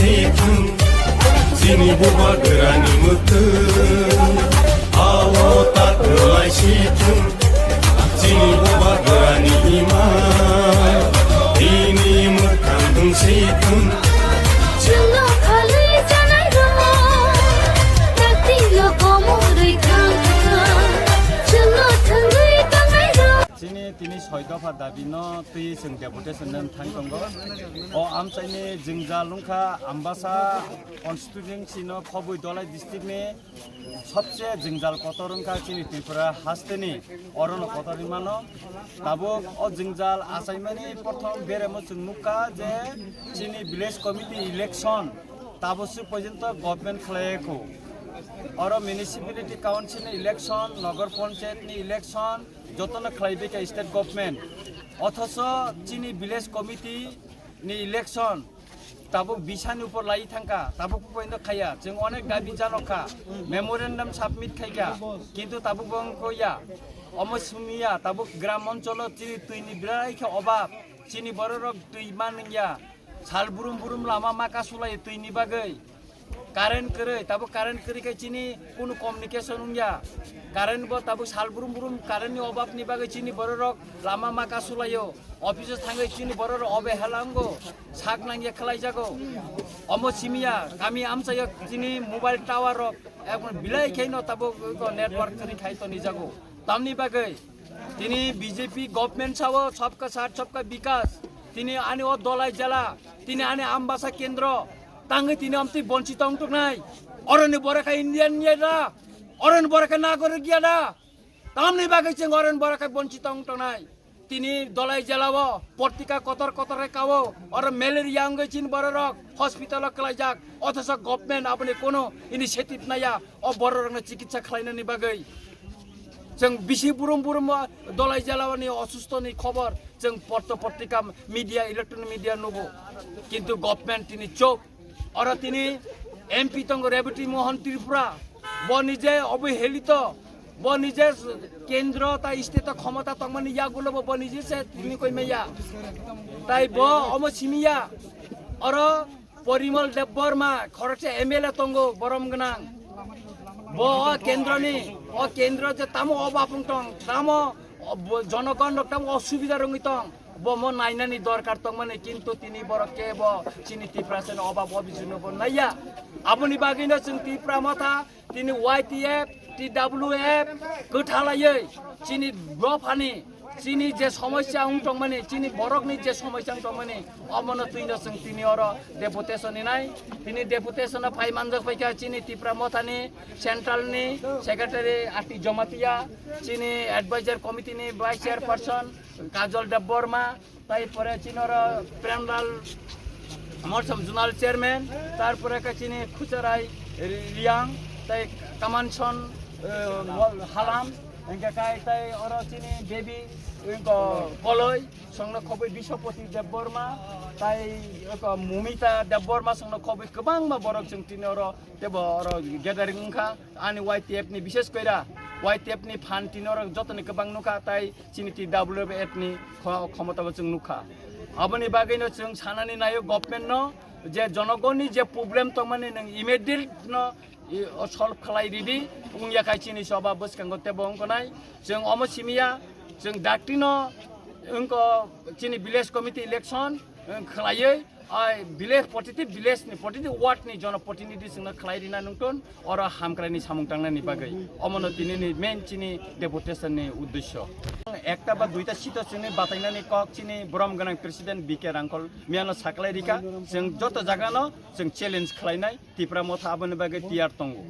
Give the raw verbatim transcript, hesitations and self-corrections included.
Sithung, chini bubagrani mwkhwng, awo tatlai sithung, chini bubagrani ima, ini mwkhang thung sithung. Chwngno khalwi chanai rok, taktino komorwi thang thang, chwngno thwngwi tangnai rok. Chini tini soi dopha dabi no twi chwng deputation no thang tongo. O amchaini jwngjal wngkha Ambasa constituency no Khobwi Dholai district ni sobse jwngjal kotor wngkha chini Tripura haste ni, oro no kotor wngmano. Tabuk o jwngjal achaimani prothom beremo chwng nukha je chini village committee election tabuk se porjonto government khlaiya kho. Oro municipality council ni election, nogor panchayat ni election, jotono khlaibai kha state government. Othocho chini village committee ni election tabuk bisani upor lai thangkha, tabuk poino khaiya. Chwng onek dabi janokha, memorandum submit khaikha, kintu tabuk bo wngkha ya. Omo simiya, tabuk gram oncholo chini twini birai khe obab, chini bororok twi manliya. Sal brum brum lama ma kasulai twini bagwi. Current kwrwi, tabuk current kwrwi khe chini kunu communication wngya. Current bo tabuk sal brum brum current ni obab ni bagwi chini bororok lama ma kasulaio. Office o thangwi chini bororok obe halango, sak nangya khlaijago. Omo simiya, kami amchaio chini mobile tower rok, ekdom bilai khe no tabuk network kwrwi khai tonijago. Tamni bagwi tini B J P government sao sabka saath sabka bikas. Tini ani o Dholai jela, tini ani Ambasa kendro, tangwi tini amtwi bonchito wng tongnai. Oroni borok kha Indian ya da, oroni borok kha nagorik ya da. Tamni bagwi chwng oroni borok kha bonchito wng tongnai. Tini Dholai jela o portika kotor kotor khe kao, oro malaria wngwi chini bororok hospital o kwlaijak, othocho government aboni kono initiative naya. O bororokno chikitsa khlainani bagwi chwng bisi burum burum o Dholai jela ni osusto ni khobor chwng porto portika media, electronic media nugo, kintu government tini chuk. Oro tini M P tongo Rebati Mohan Tripura, bo nije obohelito, bo nije kendro ta state o khomota tongmani yagulo bo, bo nije se tini koi maya, tai bo omo simiya. Oro Porimal Debbarma khoroksa M L A tongo, borom gwnang. Bo o kendroni, o kendro je tamo obab wng tong, tamo o bo-, jonogon rok tamo osubida rwngwi tong, bo mo nainani dorkar tongmani, kintu tini borok kebo chini Tiprasani obab obisino bo naiya. Aboni bagwino chwng Tipra Motha tini Y T F, T W F kwthalaiwi chini dophani, chini je somosya wng tongmani, chini borokni je somosya wng tongmani, omono twino chwng tini oro deputation hinai. Tini deputation o phai manjak paikha chini Tipra Mothani central ni secretary Ati Jamatia, chini advisor committee ni vice chairperson Kajol Debbarma, tai pore chini oro Premlal Morsom zonal chairman, tarpore khe chini Khucharai Riang, tai Kamanson, eh, Halam, hingke kai tai oro chini baby, wngko Koloi, songno khobwi Biswapati Debbarma, tai wngko Mumita Debbarma, songno khobwi kwbangma borok chwng tini oro tebo oro gathering wngkha. Ani Y T F ni bishes koira, Y T F ni phan tini oro jotoni kwbang nukha, tai chini T W F ni kho-, khomotabo chwng nukha. Aboni bagwino chwng sanani naio government no je jonogonni je problem tongmani nwng immediate no i-, o solve khlai ridi, wngya khai chini soba bwskango tebo wngkha nai. Chwng omo simiya, chwng dakti no wngkha chini village committee election, wng khlaiwi, ai village, protiti village ni, protiti ward ni jonoprotinidhi chwngno khlai rina nungton, oro hamkrai ni samung tangnani bagwi. Omono tini ni main chini deputation ni uddesyo. Ekta ba duita seat o chini batainani kok chini borom gwnang president B K Rangkhol miyano saklai rika, chwng joto jaga no chwng challenge khlainai, Tipra Motha aboni bagwi tiyar tongo.